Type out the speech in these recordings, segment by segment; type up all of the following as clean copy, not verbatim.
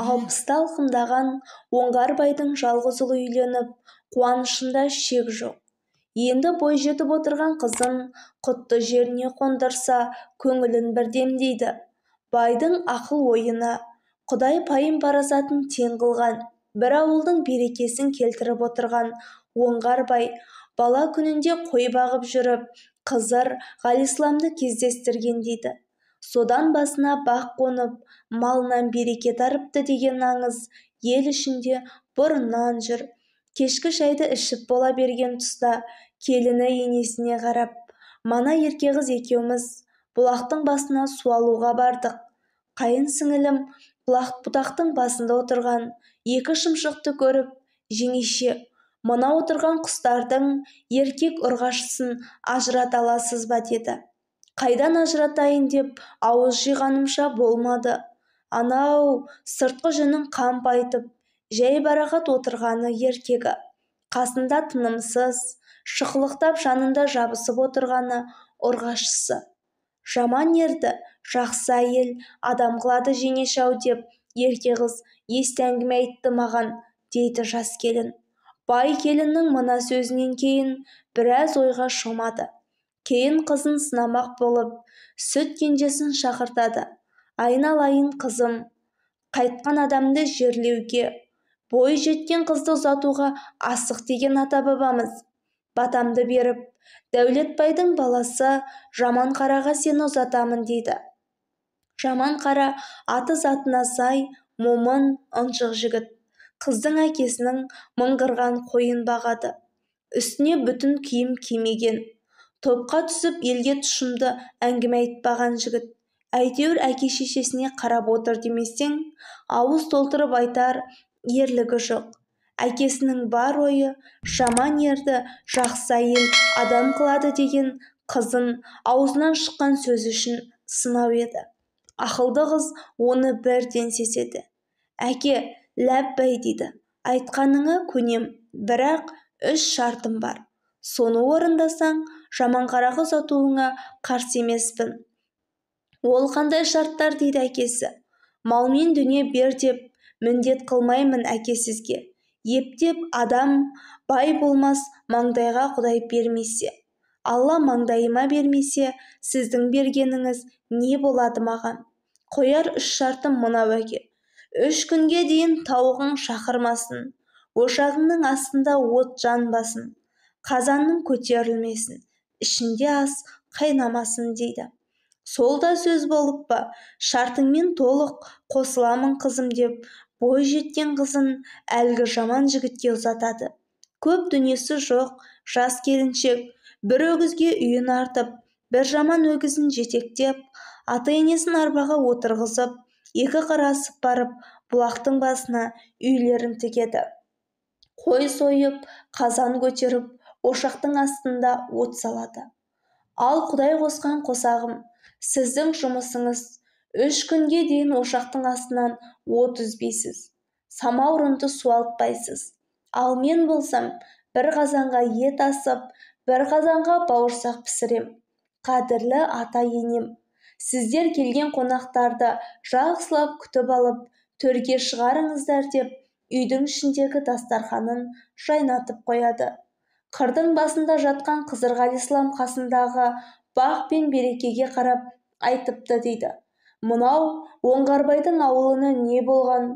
60-ты алқымдаған Оңғарбайдың жалғыз ұлы үйленіп, қуанышында шек жоқ. Енді бой жетіп отырған қызын құтты жеріне қондырса, көңілін бір демдейді. Байдың ақыл ойына, Құдай пайым парасатын тең қылған, бір ауылдың берекесін келтіріп отырған Оңғарбай бала күнінде қой бағып жүріп, Қызыр Ғалисламды кездестірген дейді. Содан басына бақ қонып, малынан береке тарыпты деген аңыз ел ішінде бұрыннан жүр. Кешкі шайды ішіп бола берген тұста келіні енесіне қарап, «Мана ерке қыз екеуміз бұлақтың басына су алуға бардық. Қайын сіңілім бұтақтың басында отырған екі шымшықты көріп, жеңеше, мына отырған құстардың еркек ұрғашысын ажырата аласыз ба?» деді. Қайдан ажыратайын деп ауыз жиғанымша болмады. Анау сыртқы жүнін қампайтып, жайбарақат отырғаны еркегі. Қасында тынымсыз, шықылықтап жанында жабысып отырғаны ұрғашысы. Жаман ерді, жақсы әйел адам қылады жеңеше-ау деп ерке қыз есті әңгіме айтты маған, дейді жас келін. Бай келіннің мына сөзінен кейін біраз ойға шомады. Кейін қызын сынамақ болып, сүт кенжесін шақыртады. Айналайын қызым, қайтқан адамды жерлеуге, бой жеткен қызды ұзатуға асық деген ата-бабамыз. Батамды беріп, Дәулетбайдың баласы Жаманқараға сені ұзатамын дейді. Жаманқара аты затына сай, момын, ынжық жігіт. Қыздың әкесінің мыңғырған қойын бағады. Үстіне бүтін киім кимеген. Топқа түсіп елге тұшымды әңгіме айтпаған жігіт. Әйтеуір әке-шешесіне қарап отыр демесең, ауыз толтырып айтар ерлігі жоқ. Әкесінің бар ойы жаман ерді жақсы әйел адам қылады деген қызын аузынан шыққан сөзі үшін сынау еді. Ақылды қыз оны бірден сезеді. Әке, ләббай дейді, айтқаныңа көнем, бірақ үш шартым бар. Соны орындасаң, Жаманқараға ұзатуыңа қарсы емеспін. Ол қандай шарттар дейді әкесі. Мал мен дүние бер деп міндет қылмаймын әке сізге. Ептеп адам бай болмас маңдайға Құдай бермесе. Алла маңдайыма бермесе, сіздің бергеніңіз не болады маған? Қояр үш шартым мынау әке. 3 күнге дейін тауығың шақырмасын, ошағыңның астында от жанбасын, қазанның көтерілмесін, ішінде ас қайнамасын дейді. Сол да сөз болып па, шартыңмен толық қосыламын қызым деп, бой жеткен қызын әлгі жаман жігітке ұзатады. Көп дүниесі жоқ, жас келіншек бір өгізге үйін артып, бір жаман өгізін жетектеп, ата-енесін арбаға отырғызып, екі қыр асып барып, бұлақтың басына үйлерін тігеді. Қой сойып, қазан көтеріп, ошақтың астында от салады. Ал Құдай қосқан қосағым, сіздің жұмысыңыз 3 күнге дейін ошақтың астынан от үзбейсіз, самаурынды суалтпайсыз. Ал мен болсам, бір қазанға ет асып, бір қазанға бауырсақ пісірем. Қадірлі ата-енем, сіздер келген қонақтарды жақсылап күтіп алып, төрге шығарыңыздар деп, үйдің ішіндегі дастарханын жайнатып қояды. Қырдың басында жатқан Қызыр Ғалислам қасындағы бақ пен берекеге қарап айтыпты дейді. Мынау Оңғарбайдың ауылына не болған?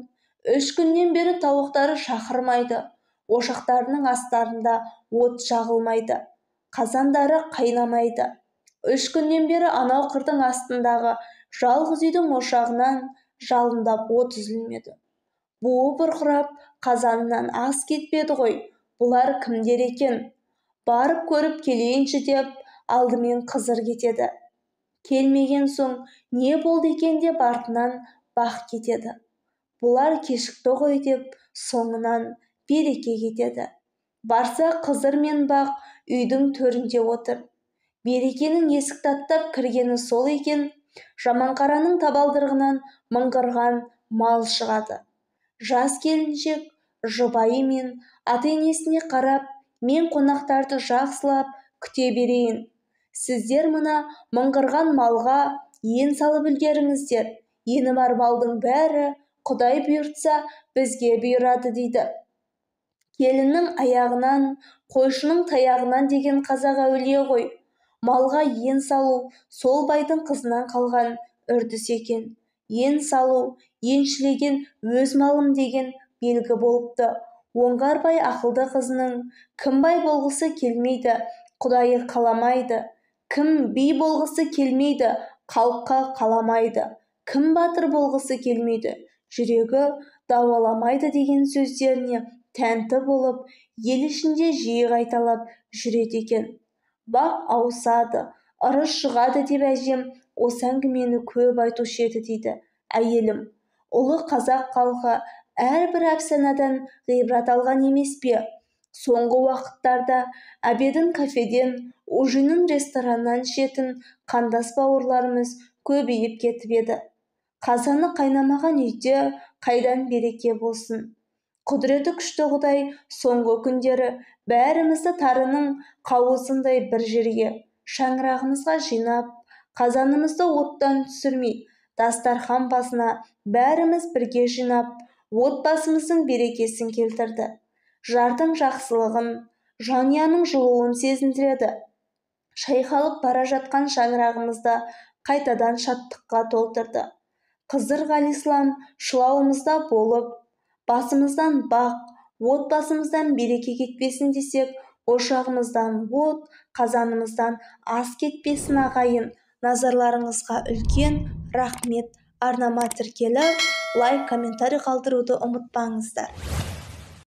3 күннен бері тауықтары шақырмайды, ошақтарының астарында от жағылмайды, қазандары қайнамайды. 3 күннен бері анау қырдың астындағы жалғыз үйдің ошағынан жалындап от үзілмеді. Буы бұрқырап, қазанынан ас кетпеді ғой. Бұлар кімдер екен? Барып көріп келейінші деп, алдымен Қызыр кетеді. Келмеген соң не болды екен деп артынан бақ кетеді. Бұлар кешікті ғой деп соңынан береке кетеді. Барса Қызыр мен бақ үйдің төрінде отыр. Берекенің есікті аттап кіргені сол екен, Жаманқараның табалдырығынан мыңғырған мал шығады. Жас келіншек жұбайы мен ата-енесіне қарап, мен қонақтарды жақсылап күте берейін. Сіздер мына мыңғырған малға ен салып үлгеріңіздер. Ені бар малдың бәрі Құдай бұйыртса, бізге бұйырады дейді. Келіннің аяғынан, қойшының таяғынан деген қазақ әулие ғой. Малға ен салу сол байдың қызынан қалған үрдіс екен. Ен салу, еншілеген өз малым деген белгі болыпты. Оңғарбай ақылды қызының кім бай болғысы келмейді, Құдайы қаламайды. Кім би болғысы келмейді, халыққа қаламайды. Кім батыр болғысы келмейді, жүрегі дауаламайды деген сөздеріне тәнті болып, ел ішінде жиі қайталап жүреді екен. Бақ ауысады, ырыс шығады деп әжем осы әңгімені көп айтушы еді дейді әйелім. Ұлы қазақ халқы әрбір әпсанадан ғибрат алған емес пе? Соңғы уақыттарда обедін кафеден, ужинін рестораннан ішетін қандас бауырларымыз көбейіп кетіп еді. Қазаны қайнамаған үйде қайдан береке болсын? Құдіреті күшті Құдай соңғы күндері бәрімізді тарының қауызындай бір жерге, шаңырағымызға жинап, қазанымызды оттан түсірмей, дастархан басына бәріміз бірге жинап, отбасымыздың берекесін келтірді. Жардың жақсылығын, жанұяның жылуын сезіндіреді. Шайқалып бара жатқан шаңырағымызды қайтадан шаттыққа толтырды. Қызыр ғалислам шылауымызда болып, басымыздан бақ, отбасымыздан береке кетпесін десек, ошағымыздан от, қазанымыздан ас кетпесін ағайын. Назарларыңызға үлкен рахмет. Арнама тіркеліп, лайк, комментарий қалдыруды ұмытпаңыздар.